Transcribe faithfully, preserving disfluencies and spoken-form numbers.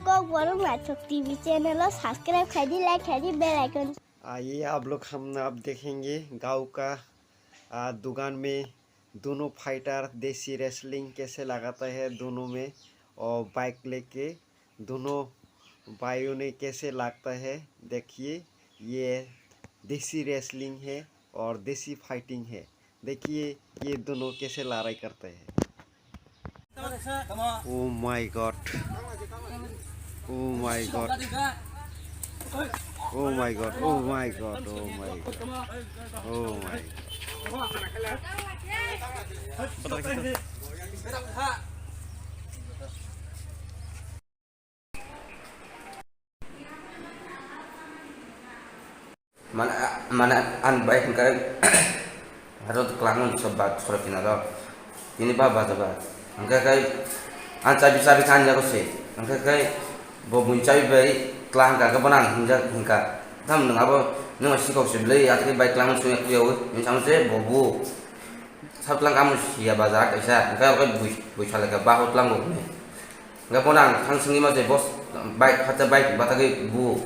Kokborok Naithok T V channel o subscribe khaidi, like khaidi, bell icon. आइए, आप लोग, हम अब देखेंगे गांव का, आ, दुकान में दोनों फाइटर देसी रेसलिंग कैसे लगाता है दोनों में, और बाइक लेके दोनों भाइयों ने कैसे लगता है। देखिए, ये देसी रेसलिंग है और देसी फाइटिंग है। देखिए, ये दोनों कैसे लड़ाई करते हैं। Oh my God. Oh my God. Oh my God. Oh my God. Oh my God. Oh my God. Mana, mana an bai hingka aro twklang sob ba sorok kinaro. Tini ba baja ba. Hingka kai an chabi chabi khan jago se. Hingka kai bo bun chabi bai twlang hingka ke bonan hinja hingka. Tam nung abo nung sikok se blai atke bai twlang sung yak yawi. Ni sam se bo bu. Sab twlang kamu sia baja kaisa. Hingka kai bui bui sale ka ba ho twlang bo ne. Hingka bonan thang singni ma se bos bai khata bai batagwi bu.